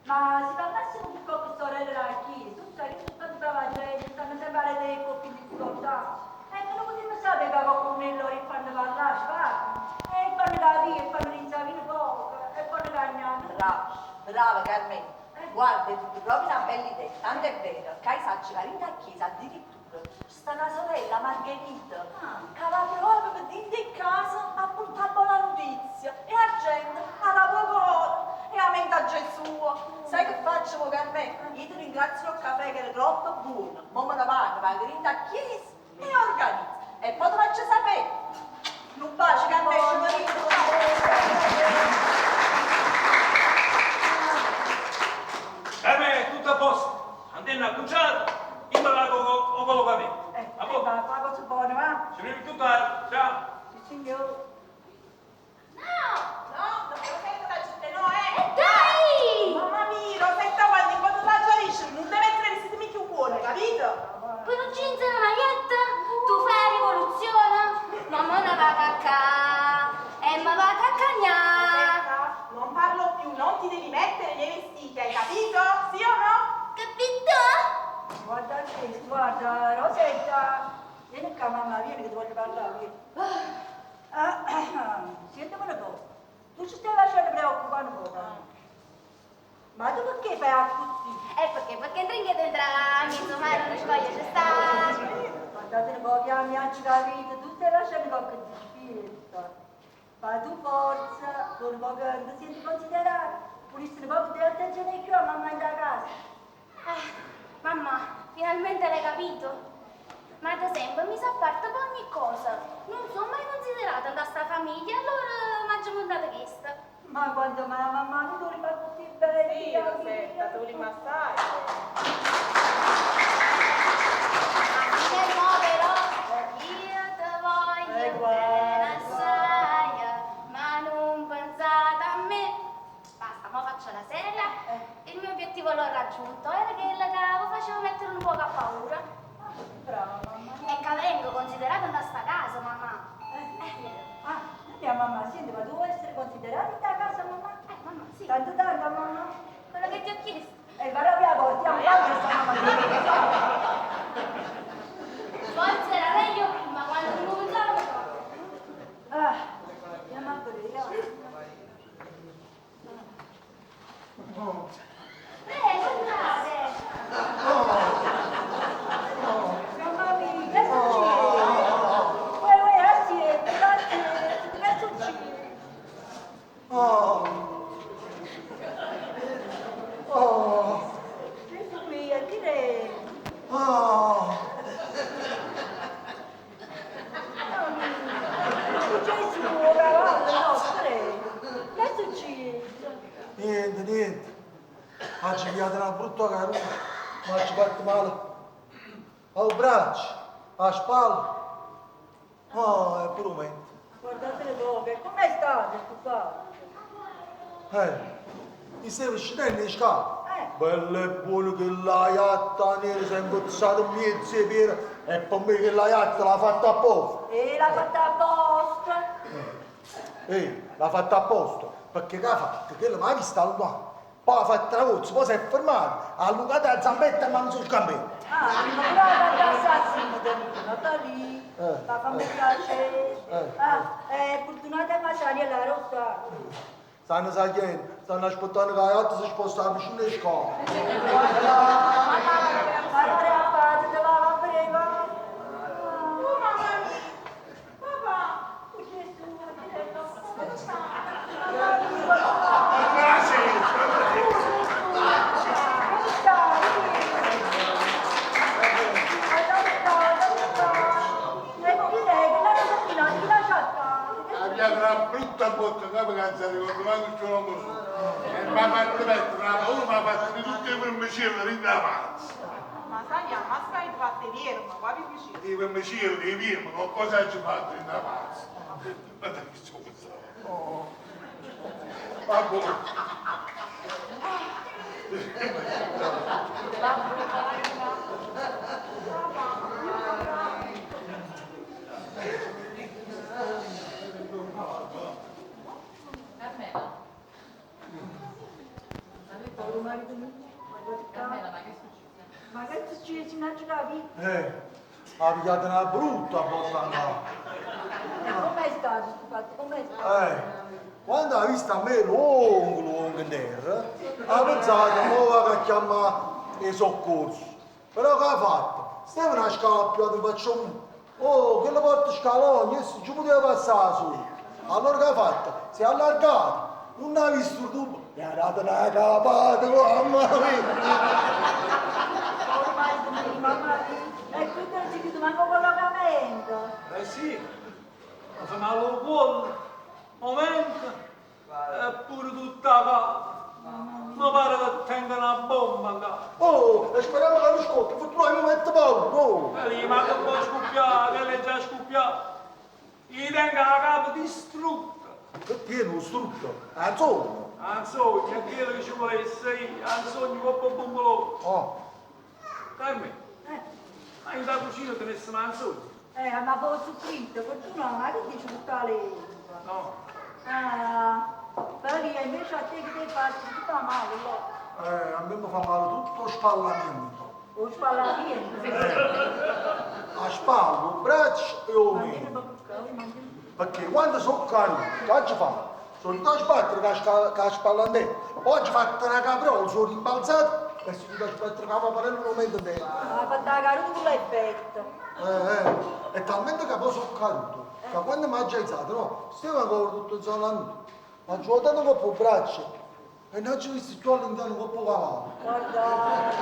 Ma se parlassimo con qualche sorella da chiesa, tu sai che sono stati brava gente, stanno sempre alle dei coppie in difficoltà. E che non potremmo sapere che qualcuno loro fanno parlare, va? E fanno capire, e fanno rinsavire poco, e fanno cagnare. Brava, brava Carmen. Guarda, è proprio una bella idea, tanto è vero che sai che in chiesa addirittura sta una sorella Margherita che va proprio per dentro in casa a portare buona notizia e la gente alla poco e a mente a Gesù. Sai che faccio Carmen? Io ti ringrazio il caffè che era troppo buono. Mo me ne vado, vado in chiesa e organizzo. E poi ti faccio sapere. Un bacio Carmen, ci vediamo. Per me è tutto a posto. Antenna accucciata, io me la con collocamento. A posto. Va, fa cosa buona, va? Ci vediamo più tardi. Ciao. Sì, signore. No! No, non Rosetta la gente no, eh! E dai! Mamma mia, Rosetta, guarda, quando la giarisce non deve mettere vestiti mica buono, capito? Poi non ci una maglietta, tu fai la rivoluzione, mamma non va a cacà, e ma va a caccagnà. Rosetta, non parlo più, non ti devi mettere i miei vestiti, hai capito? Sì o no? Capito? Guarda questo, guarda, Rosetta. Vieni qua, mamma, vieni che ti voglio parlare, vieni. Ah, sentimi un po'. Tu ci stai lasciando preoccupare un po', no? Ma tu perché fai così? E perché? Perché ndringhete entra, insomma, non scoglio ci sta. Guardate un po' che mi ha capito, tu stai lasciando qualche dispetto. Ma tu forza, tu un po' che non ti senti considerato, pulisse un po' di attenzione più a mamma in da casa. Ah, mamma, finalmente l'hai capito. Ma da sempre mi s'apparta per ogni cosa. Non sono mai considerata da sta famiglia, allora mi ha montato questa. Ma quando mamma, mamma, non tu rimani così bene. Sì, Rosetta, tu li massai. Ma fine mo però, io te voglio bene assai, ma non pensate a me. Basta, mo faccio la seria. Il mio obiettivo l'ho raggiunto, era che la cavo facevo mettere un poco a paura. Brava mamma. E che vengo considerata da sta casa, mamma. Ah, mia mamma, senti, ma tu vuoi essere considerata in da casa, mamma? Mamma, sì. Tanto tanto, mamma? Quello che ti ho chiesto. E guarda via, portiamo, questa mamma. Forse era meglio prima, quando non pensavo. Ah, andiamo a vedere. Prego, entrate. Mamma mia, che succede? Uè, uè, assieme, assieme, che succede? Oh. Oh. Gesù mio, chi è? Oh. Gesù, cavallo, no, prego. Che succede? Niente, niente. Ha pigliato una brutta caruta, mi ha fatto male al braccio, alla spalla. Oh, è pure un momento. Guardate le bocche, com'è stato sto fatto? Mi stavo scendendo in scala. Bello e buono che la iatta nera si è imbozzata in mezzo ai piedi e per me che la iatta l'ha fatta apposta. E l'ha fatta apposta. Ehi, l'ha fatta apposta, perché che ha fatto? Che l'ha vista là. Poi ha fatto la gozza, poi si è fermato, ha allungato la zampetta e mi ha messo il gambetto. Ah, ma brava d'assassino, Danilo, Natali. Ma fammi piacere. Ah, è fortunata Masani la rossa. Stanno salendo, Stanno aspettanno che 'a jatta se sposta 'a vicino 'e scale. Oh mamma mia! Papà! Come sta? Abbiamo una brutta botta, capo che si ricorda manco il nome suo. E mi ha fatto mettere una paura, mi ha fatto di tutte le vermicielle lì davanti. Ma sai, ma stai fatte vero, ma qua vi vicino. I vermicielle, i virmi, qualcosa ci fatto in davanti. Ma dai, che ci ho pensato? Vabbè. Carmela. Carmela, ma che è successo? Ma che succede? Non ci capisco. Ha pigliato una brutta botta là. Com'è stato questo fatto? Com'è stato? Quando ha visto a me lungo, lungo in terra, ha pensato, mo vado a chiamare i soccorsi. Però che ha fatto? Stava una scala più in faccia uno. Oh, che la porta scalone, e ci poteva passare su. Allora che ha fatto? Si è allargato, non ha visto il tubo, mi ha dato una capata, mamma mia! Ormai mamma mia. E quindi non si chiude manco collocamento. Eh sì, mi fa male il cuore, momento, eppure tutta la Mi pare che tenga una bomba in casa. Oh, e speriamo che non scoppia, fortuna io metto paura, oh! E lì manca un po' scoppiato, che l'è già scoppiato. Gli tengo la capa distrutta. Che tiene lo strutto? Ah, insomma! Anzogna, quello che ci volesse io, anzogna con un bombolone. Oh, Carmen, ma in da cucina tenesse manzogna? Ma poi soffritto, fortuna, ma che dici tutta la lingua? No. Ah, però lì invece a te che ti hai fatto? Ti fa male, no? A me mi fa male tutto lo spallamento. O spallamento? A spalla, il braccio e il mento. Perché quando sono caduto, che ci fa? Sono andato a sbattere con la spalla in terra. Oggi ho fatto una capriola, sono rimbalzato e sono andato a sbattere con la paparella un momento in terra. Ha fatto la caduta con l'effetto. È talmente che poi sono caduto, che quando mi ha alzato, no, stavo ancora tutto inzalanuto. Ma ci ho dato un po' il braccio e non ci ho visto più all'interno un po' cavallo. Guarda.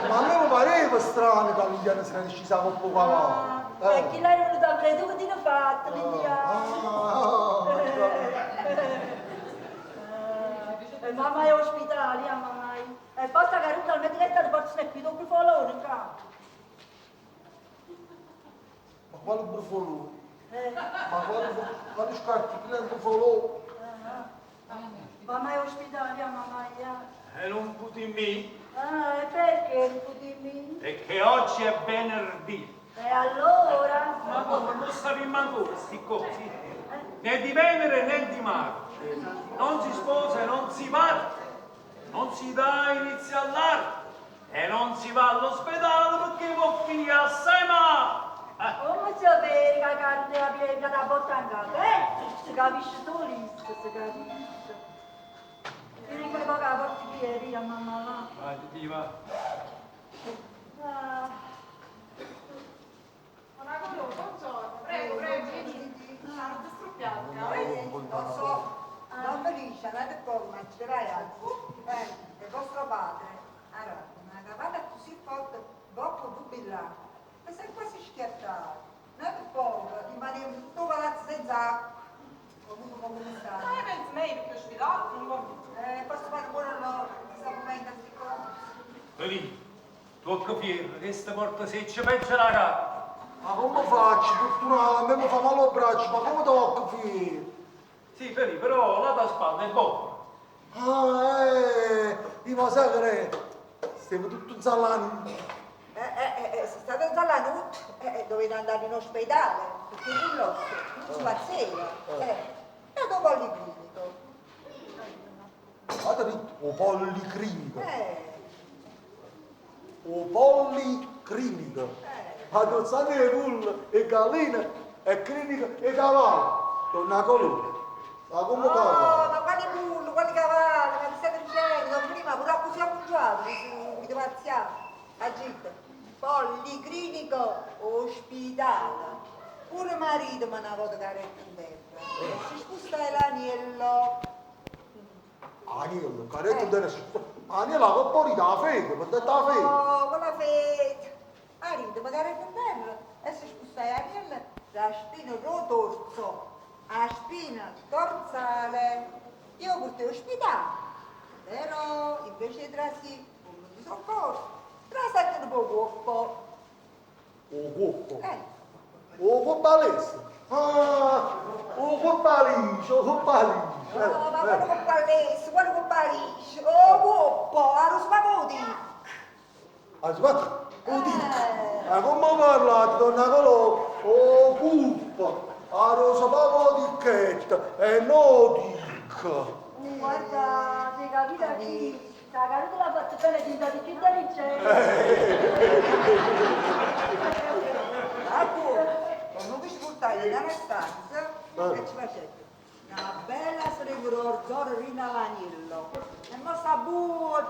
Ma a me mi pareva strano che all'interno si era scesa un po' cavallo. E chi l'hai venuto a prendere? Tu che ti l'hai fatto, l'indiano? E mamma è ospedale, mamma. E poi sta caduta al medico e porta qui dopo il folone, qua. Ma quale brufolone? Ma quale scarti? Chi è il brufolone? Mamma è ospedale, mamma. E non putimmi, Ah, e perché non putimmi? perché oggi è venerdì. E allora? Ma come non sappiamo ancora queste cose? Né di Venere né di Marte. Non si sposa e non si parte, non si dà inizio all'arte e non si va all'ospedale perché può finire assai male. Come sapere che la carne la piega da botta in capo, eh? Si capisce solo, si capisce. Vieni quelle poche la porti via, via, mamma là. Vai, ti va. Ah. Buongiorno, prego, prego, vieni. Ah, non ti struppiate, Non so, non Felice, andate qua, ma ci ragazzi. E vostro padre ha dato una cavata così forte, dopo due là, e si è quasi schiattato. Andate poco, rimaneva tutto palazzo senza acqua. Comunque come sta? Ma io penso meglio perché ospedale non conviene. Posso fare buono no, sta momento queste cose. Felice, tocca fiero, questa porta seccia peggio la capo. Ma come faccio? Fortuna, a me mi fa male il braccio, ma come tocca fiero? Sì, Felipe, però la da spalla è buona. Ah, io ma sai che è? Stavo tutto inzalanuto. Se state inzalanuto, dovete andare in ospedale, perché l'osso non si pazzeva. E dopo policlinico. Guarda lì, o policlinico. O policlinico. Ma non sa né pulla e gallina e clinica e cavallo. Donna Colonna. Ma come Oh, parla? ma quali bullo, quali cavalli, ma che state dicendo? Don prima pure così accucciato, mi devo pazziare. Agite. Policlinico, ospedale. Pure marito mi una volta caretta in terra. E si sposta l'aniello. Aniello, caretta della Aniello, che poi da fede, per detta fede. Oh, quella fede. Marito mi caretta in terra e si sposta l'aniello la spina rotorzo, la spina dorsale. Io porto ospedale. Però invece di trasì, non mi soccorso, trasate un po' coppo. O coppo. Eh, O coppa Ah, o coppa liscio, o coppa liscio. no, ma quello con palese, quello con palese, oh coppo, a rosmapoti. Aspetta, o dico. Ma come parlate, donna Colò? O cuppa, a rosa pavo di chetta, e no dica. Guarda, sei capita chi? La caduta l'ha fatta bene di di che da ricetta. Ah, buono, non ci portai nella stanza e ci facete una bella sregorzoro rinalaniello. E mo sta buono,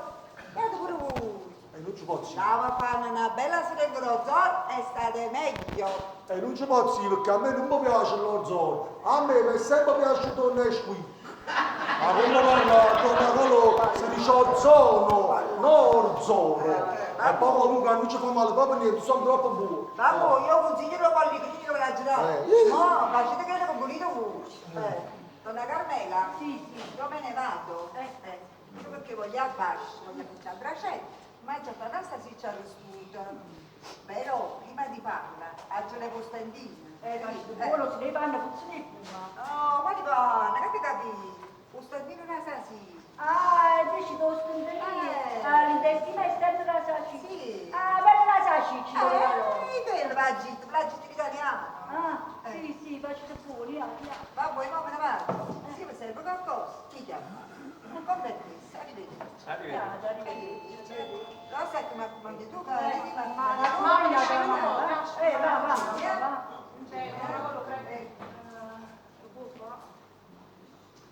guarda pure voi. E non ci posso. Stava a fare una bella sregorzoro e state meglio. E non ci posso dire perché a me non mi piace l'orzoro. A me mi è sempre piaciuto il Nesquik. Ma come parla donna Colò si dice orzono, no orzono. E poi comunque non ci fa male proprio niente, sono troppo buono. Ma poi io consiglio la policlinica per la girare. Eh. No, facete che con pulito voi. Eh. Donna Carmela? Sì, sì. Io me ne vado. Eh. Io perché voglio a basso, voglio buttare a bracetto, ma già fa una salsiccia arrostita. Però prima di farla, agio le costantine. Ma se buono se ne vanno, puzzone e fuma. No, quali vanno? Che capito? Costantino una salsiccia. Ah, invece devo spendere. Eh. Ah, l'intestino esterno della salsiccia. Sì. Ah, bella la salsiccia, dove vado? Eh, quello, vagitto, vagitto italiano. Ah, Eh. sì, sì, faccio fuori, ah, via. Va, poi mo me ne vado. Sì, mi serve qualcosa. Ti chiamo. Come è questo? Arrivederci. Arrivederci. Arrivederci. Rosa, che mi accompagni tu, che ma Ma ma va, eh, va, va, va, va.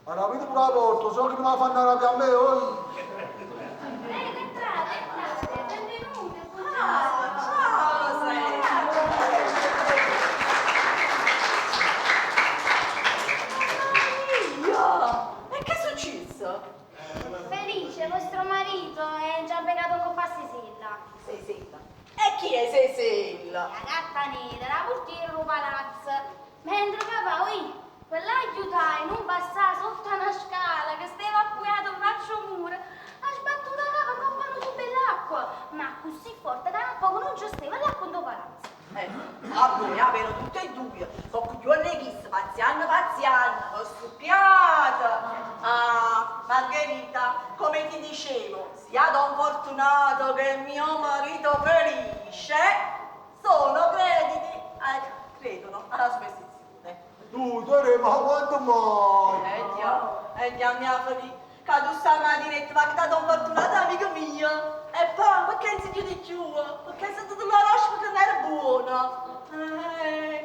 Allora, aprite pure la porta, so che mi la fanno arrabbiare a me, oi. Prego, entrate, entrate, benvenute, buongiorno. Ciao Rosetta! Maria! E che è successo? Felice, vostro marito è già begato con passesilla. Sesella. E chi è Sesella? La gatta nera, la portiera del palazzo. Mentre papà, oi, quell'aiutai non passava sotto una scala che stava appoggiato in faccia al muro, ha sbattuto la capa coppano su dell'acqua, ma così forte che a poco non ci stava l'acqua in palazzo. A voi, avevano tutte e due, con coglione chi pazziano, pazziano, ho stuppiata. Ah, Margherita, come ti dicevo, sia Don Fortunato che mio marito Felice sono crediti, credono alla superstizione. Tu, tu, ma quando mai? Eh già, mia Felice, che tu stamattina ti va da Don Fortunato, amico mio, e poi perché non si chiude più? Perché se tu la lasci perché non era buona.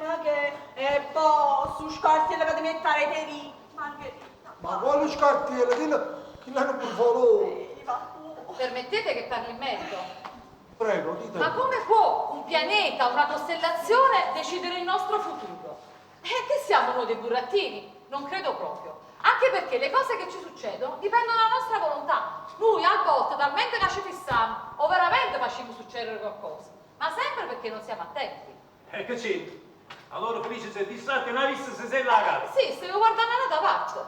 Ma che... E poi su scartiello che ti mettere te lì, Margherita. Ma quale scartiello? Chi l'hanno per favore? Permettete che parli in merito? Prego, dite. Ma come può un pianeta, una costellazione decidere il nostro futuro? E che siamo noi dei burattini? Non credo proprio. Anche perché le cose che ci succedono dipendono dalla nostra volontà. Noi al volte talmente che ci fissiamo o veramente facciamo succedere qualcosa, ma sempre perché non siamo attenti. E che c'entra? Allora Felice si è distratto e non ha visto se sei la gatta. Sì, stavo guardando dall'altra parte.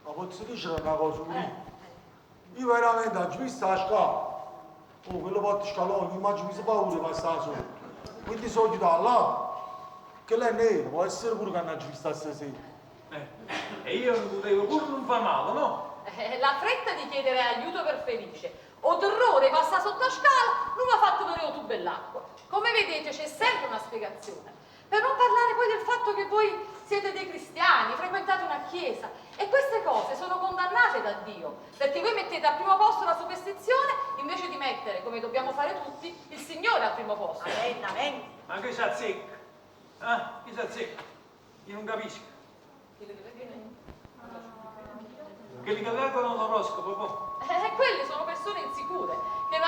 Ma posso dire una cosa, pure? Io veramente ho visto la scala. Oh, quello porta scalone, immagino mi si paura di passare sotto. Quindi sono da là. Che lei è nero, può essere pure che non ho visto stasera. E io non potevo pure non fa male, no? La fretta di chiedere aiuto per Felice o terrore passa sotto la scala non mi ha fatto vedere tu bell'acqua. Come vedete c'è sempre una spiegazione. Per non parlare poi del fatto che voi siete dei cristiani, frequentate una chiesa e queste cose sono condannate da Dio, perché voi mettete al primo posto la superstizione invece di mettere, come dobbiamo fare tutti, il Signore al primo posto. Amen, amen. Ma che si azzecca? Ah, chi si azzecca? Io non capisco. Quelli che leggono l'oroscopo, poi. Quelle sono persone insicure, che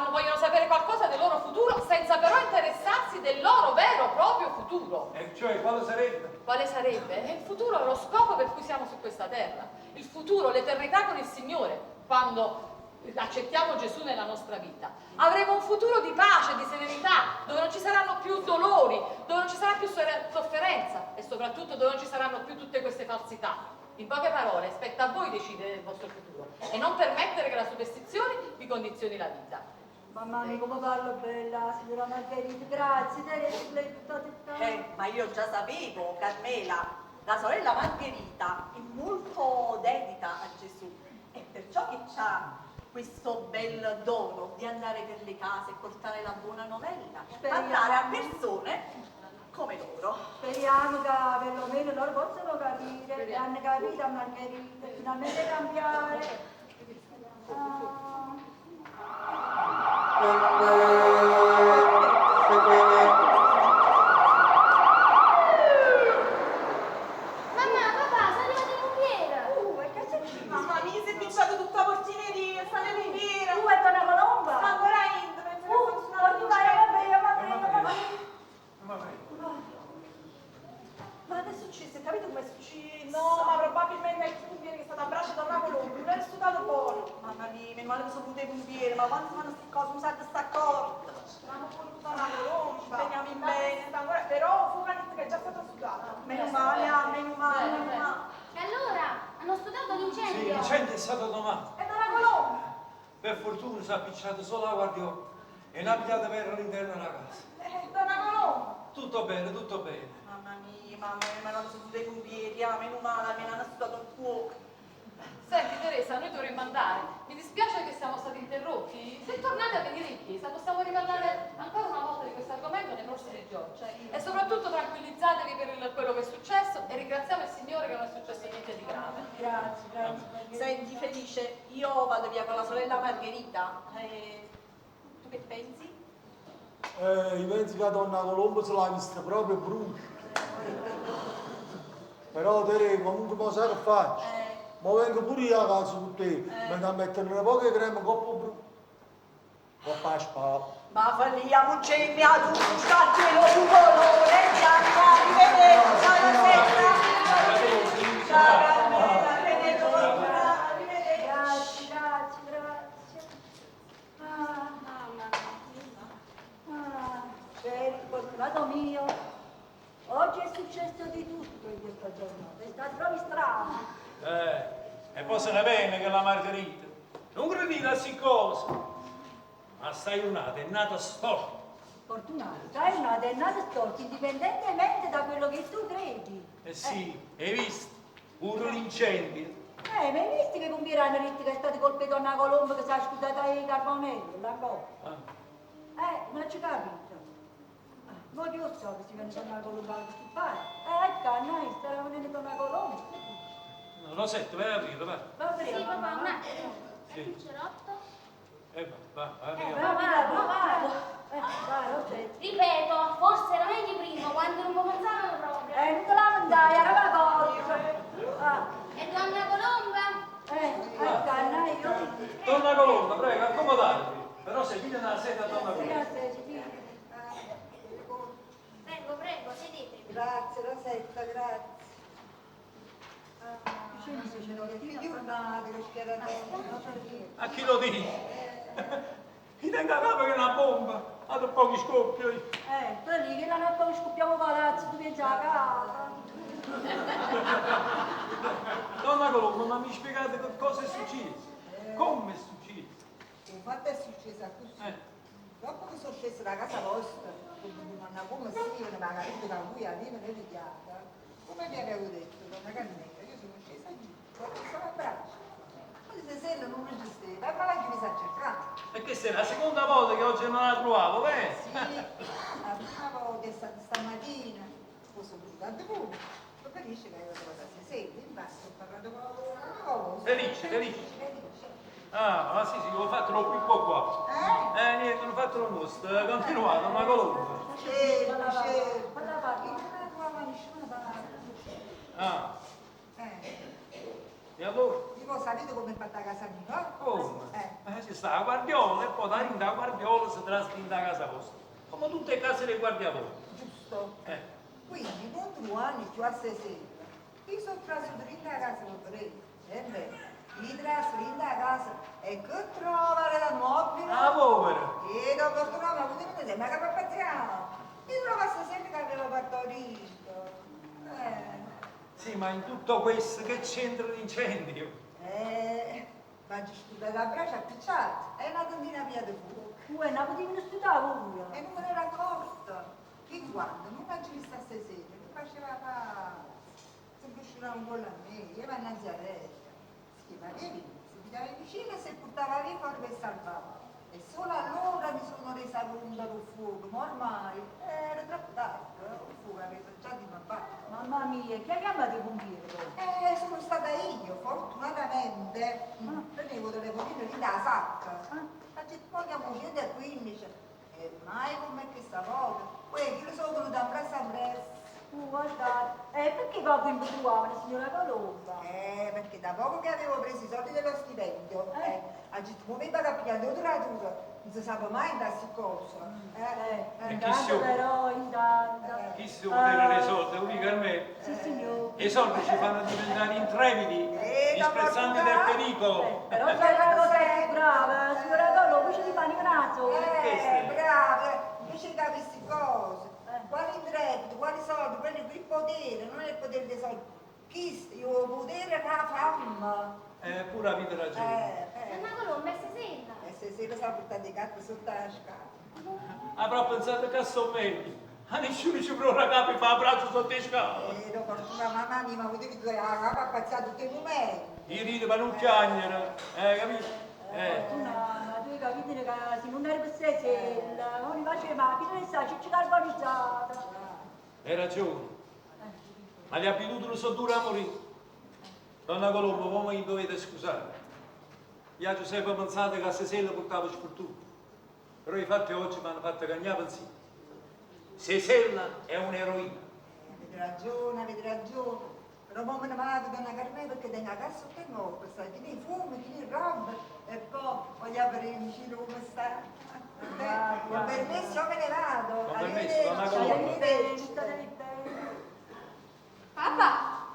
vogliono sapere qualcosa del loro futuro senza però interessarsi del loro vero e proprio futuro. E cioè, quale sarebbe? Quale sarebbe? Il futuro è lo scopo per cui siamo su questa terra. Il futuro, l'eternità con il Signore, quando accettiamo Gesù nella nostra vita. Avremo un futuro di pace, di serenità, dove non ci saranno più dolori, dove non ci sarà più sofferenza e soprattutto dove non ci saranno più tutte queste falsità. In poche parole, spetta a voi decidere del vostro futuro e non permettere che la superstizione vi condizioni la vita. Mamma mia, come parlo bella, signora Margherita, grazie, Teresa, lei è tutta Ma io già sapevo, Carmela, la sorella Margherita è molto dedita a Gesù e perciò che c'ha questo bel dono di andare per le case e portare la buona novella, Speriamo. parlare a persone come loro. Speriamo che perlomeno loro possano capire, che hanno capito a Margherita, finalmente cambiare. Ah. Mamma, papà, sono arrivato i pompieri. E che c'è? Mamma mia, si è picciato tutta la portineria, sta nel pompiere. Tu è Donna Colomba? Sta ancora in, penso che funziona Fortunato, va bene, va bene, va bene. Ma che è successo? Hai capito come è successo? No, ma probabilmente è il pompiere che è stato abbracciato da una colomba, non è stato buono. Mamma mia, meno male che sono venute i pompieri, ma quando si fanno queste cose non sa sta accorta. Ma non voluto una colomba. Speriamo in bene. Sta ancora... Però fu che è già stato sudato. Meno male, ah, meno male, meno male. E allora, hanno studiato Sì, l'incendio. l'incendio è stato domato. È Donna Colomba. Per fortuna si è appicciato solo la guardiola e l'ha pigliata per all'interno della casa. Donna Colomba. Tutto bene, tutto bene. Mamma mia, mamma mia, meno male che sono venute i pompieri, ah, meno male, almeno hanno sudato il fuoco. Senti Teresa, noi dovremmo andare. Mi dispiace che siamo stati interrotti. Se tornate a venire in chiesa possiamo riparlare ancora una volta di questo argomento nei prossimi giorni. E soprattutto tranquillizzatevi per quello che è successo e ringraziamo il Signore che non è successo niente di grave. Grazie, grazie. Margherita. Senti Felice, io vado via con la sorella Margherita. Tu che pensi? Io penso che Donna Colombo se l'ha vista proprio brutta. Però Tere, comunque mo sai che faccio? Ma vengo pure io a casa con te, vengo a mettere una poca crema coppa brutta. Coppa a spalla. Ma falliamo a tu scaccielo tu colore, bianca, arrivederci, ciao Rosetta. Ciao Carmela, arrivederci, arrivederci. Grazie, grazie, grazie. Ah, ah, Cioè, fortunato mio, oggi è successo di tutto in questa giornata, è stato proprio strano. E poi se ne viene che la Margherita. Non credete a queste cose. Ma stai unata, è nata storta. Fortunato, stai nata, è nata storta, indipendentemente da quello che tu credi. Eh sì, hai visto? Pure l'incendio. Ma hai visto che i pompieri hanno detto che è stato colpito Donna Colomba che si è scusata ai carbonelli, la cosa? Non ci capito. Ma io so che si viene Donna Colomba a fare. Ecco, noi stiamo venendo Donna Colomba. No, Rosetta, vai a aprire, va. Va bene, Sì, papà, un attimo. Sì. E il cerotto? Va, va, va, Va, va, va, va. Vai, Rosetta. Ripeto, forse era meglio prima, quando non mi pensavano proprio. Non te la mandai, era la cosa. Ah. E Donna Colomba? Ecco, noi io. Donna Colomba, prego, accomodatevi. Però se piglia una seta a Donna Colomba. Grazie, sì. Prego, prego, sedetevi. Grazie Rosetta, grazie. Che giornata che schiaratella. A chi lo dice? Chi tenga capo che è una bomba, a dopo pochi scoppio. Tu lì che la notte che scoppiamo palazzo, tu pensi a casa. Donna Colomba, ma mi spiegate che cosa è successo? Come è successo? Il fatto è successo così. Dopo che sono scesa da casa vostra, come come scrivono, magari da cui arriva nell'idiata, come vi avevo detto, donna Carmela, io sono scesa giù, ho preso l'abbraccio. Poi se se non resisteva, ma la mi sa cercare. E questa è la seconda volta che oggi non la trovavo, vero? Sì, la prima volta è stata stamattina, poi sono venuta a voi. Poi capisce che avevo trovato a Sesella, infatti ho parlato con la cosa. Felice, felice. Felice. Ah, ma sì, sì, ho fatto lo picco qua. Niente, ho fatto lo mostro, continuato, ma Colomba. Certo, certo. Io non trovavo nessuna parte. Ah. capito come è fatta casa mia, no? Come? Eh. Eh, ci sta la guardiola e poi da dentro la guardiola si trasla in da casa vostra. Come tutte le case dei guardiaporte. Giusto. Eh. Quindi non 2 anni più a 6 sera. Io sono trasuto in casa con te. E beh, io traso in casa e che trova la mobile? Ah, povera! E dopo fortuna ma avuto niente, ma che pappaziamo? Io trovo sempre che aveva partorito. Eh. Sì, ma in tutto questo che c'entra l'incendio? Ma ci scusa, la brace appicciata, è una tendina via di fuoco. Uè, una potevi studiare pure. E non me ne ero accorta. Fin quando non mi vista stasera, che faceva fare? Si usciva un gol a me, io innanzi a lei. Sì, ma vedi, si mi dava vicino e si portava via fuori per salvare. E solo allora mi sono resa conto del fuoco, ma ormai era troppo tardi, il fuoco aveva già divampato. Mamma mia, chi ha chiamato i pompieri poi? Sono stata io, fortunatamente, tenevo telefonino lì da sacca. Ma poi chiamo 115 e mai come questa volta. Poi io sono venuta a presso a presso. Guardate, perché proprio in trovavano, signora Colomba? Perché da poco che avevo preso i soldi dello stipendio, ha detto, come vado a pigliare dura, non si sa mai da queste cose. E chi Intanto si occupa? però, intanto. Chi si vuole dei soldi? Lo dica a me. Sì, signore. I soldi ci fanno diventare intrepidi, Eh, da disprezzanti del fortuna. pericolo. Però c'è una cosa più brava, signora Colomba, ci rimane un naso. Brava, invece di queste cose. Quali intrepidi, quali soldi, quelli il potere, non è il potere dei soldi. Chi io ho potere la fama. Pure avete ragione. Donna Colomba è sesella. E se sera si è portato i gatti sotto la scala. Avrò pensato che sono meglio. A nessuno ci prova la capo e fa abbraccio sotto le scale. Ero fortuna mamma mia, ma potevi tu la capo appazzato tutti i momenti. Io rido per non piangere, capito? Fortuna, ma tu hai capito che se non era per sesella, non faceva la fine del ciccia carbonizzata. Hai ragione. Ma le abitudini sono dure a morire. Donna Colombo, voi mi dovete scusare. Io ho sempre pensato che a Sesella portava sfortuna. Però i fatti oggi mi hanno fatto cambiare pensiero. Sesella è un'eroina. Avete ragione, avete ragione. Però mo me ne vado, donna Carmela, perché tengo la casa sotto il nuovo, sai, chi ne fuma, chi ne roba, e poi voglio aprire in giro come sta. Beh, con permesso io me ne vado. Con permesso, donna Arrivederci, Colombo. arrivederci. Papà,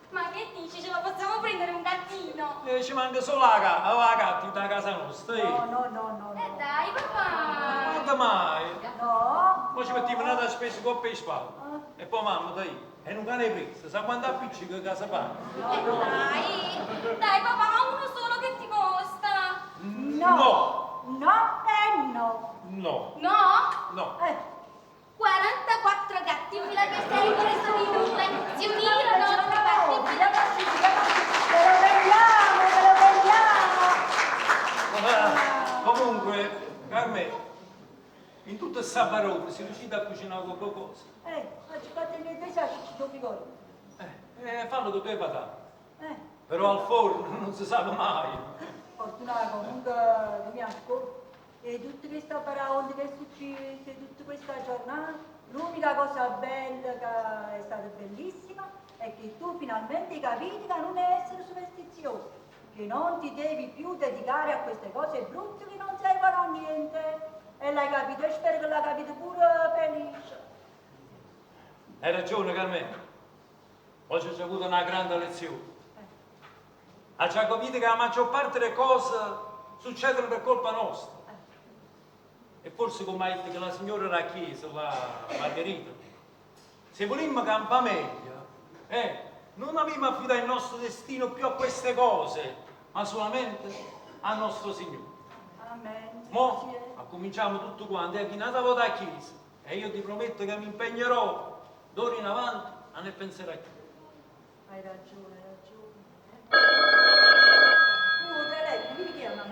ma che dici? Ce lo possiamo prendere un gattino? Ci manca solo la, la gatta da casa nostra. eh. No, no, no, no. Eh dai, papà! Quando mai? No. Poi ci mettiamo un'altra spesa coppa e spalle. E poi mamma, dai, è un cane preso, sa quanto appiccica casa fa? Dai, dai papà, ma uno solo che ti costa? No. No e no. No. No? No. 44 gatti in fila che si ripreso di due, si unirono per partire. Te lo prendiamo, te lo prendiamo. Ah, comunque, Carmelo, in tutta questa parola si è riuscito a cucinare qualcosa. Ma ci fate niente, sai, ci do figure. Fallo con due patate. Eh. Però al forno non si sa mai. Fortuna comunque non mi ascolto. E tutta questa paraonda che è successa, tutta questa giornata, l'unica cosa bella che è stata bellissima è che tu finalmente hai capito che non è essere superstizioso, che non ti devi più dedicare a queste cose brutte che non servono a niente. E l'hai capito e spero che l'hai capito pure Felice. Hai ragione, Carmelo. Oggi ho avuto una grande lezione. Ha già capito che la maggior parte delle cose succedono per colpa nostra. E forse come ha detto che la signora era chiesa, la Margherita, se volimmo campare meglio, non abbiamo affidato il nostro destino più a queste cose, ma solamente al nostro Signore. Amen. Mo cominciamo tutto quanto, è chi nata volta a chiesa, e io ti prometto che mi impegnerò d'ora in avanti a ne pensare più. Hai ragione, hai ragione. Oh, telefono, mi richiama.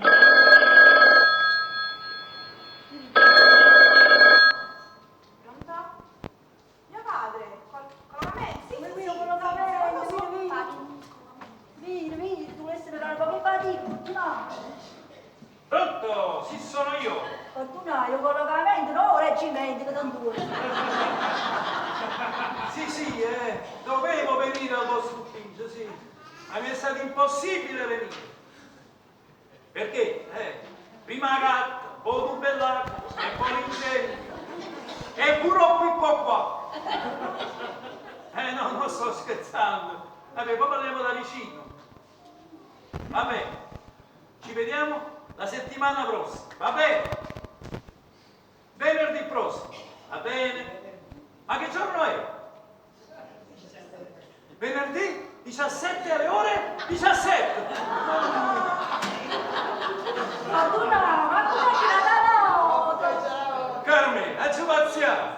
Pronto? Mio padre, colonnello, sì, Come sì, qui, sì, colonnello, sì, vieni, vieni. Vieni, vieni, tu vuoi essere la come fatica, fortunato. Pronto? Sì, sono io. Fortunato, collocamento, no, reggimento, che tanto vuoi. Sì, sì, dovevo venire al vostro ufficio, sì. Ma mi è stato impossibile venire. Perché? Eh, prima la gatta, poi tu bell'acqua, e poi l'incendio. E pure qui qua qua. Eh no, non sto scherzando. Vabbè, poi parliamo da vicino. Va bene. Ci vediamo la settimana prossima, va bene? Venerdì prossimo, va bene? Ma che giorno è? Venerdì 17 alle ore 17. Fortuna, ma tu che la Carmen, a ci pazziamo.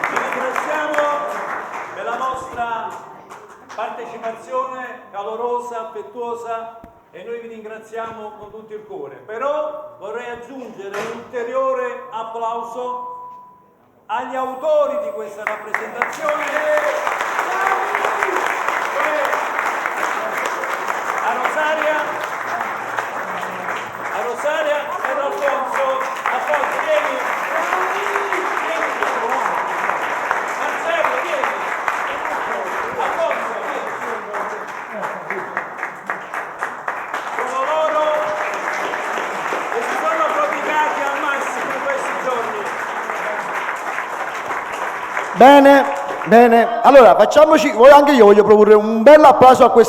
Vi ringraziamo per la vostra partecipazione calorosa, affettuosa e noi vi ringraziamo con tutto il cuore. Però vorrei aggiungere un ulteriore applauso agli autori di questa rappresentazione. Cioè a Rosaria, a Rosaria ed Alfonso. Alfonso, vieni. Vieni. Marcello, vieni. Alfonso, vieni. Sono loro che si sono prodigati al massimo in questi giorni. Bene, bene. Allora, facciamoci, anche io voglio proporre un bel applauso a questa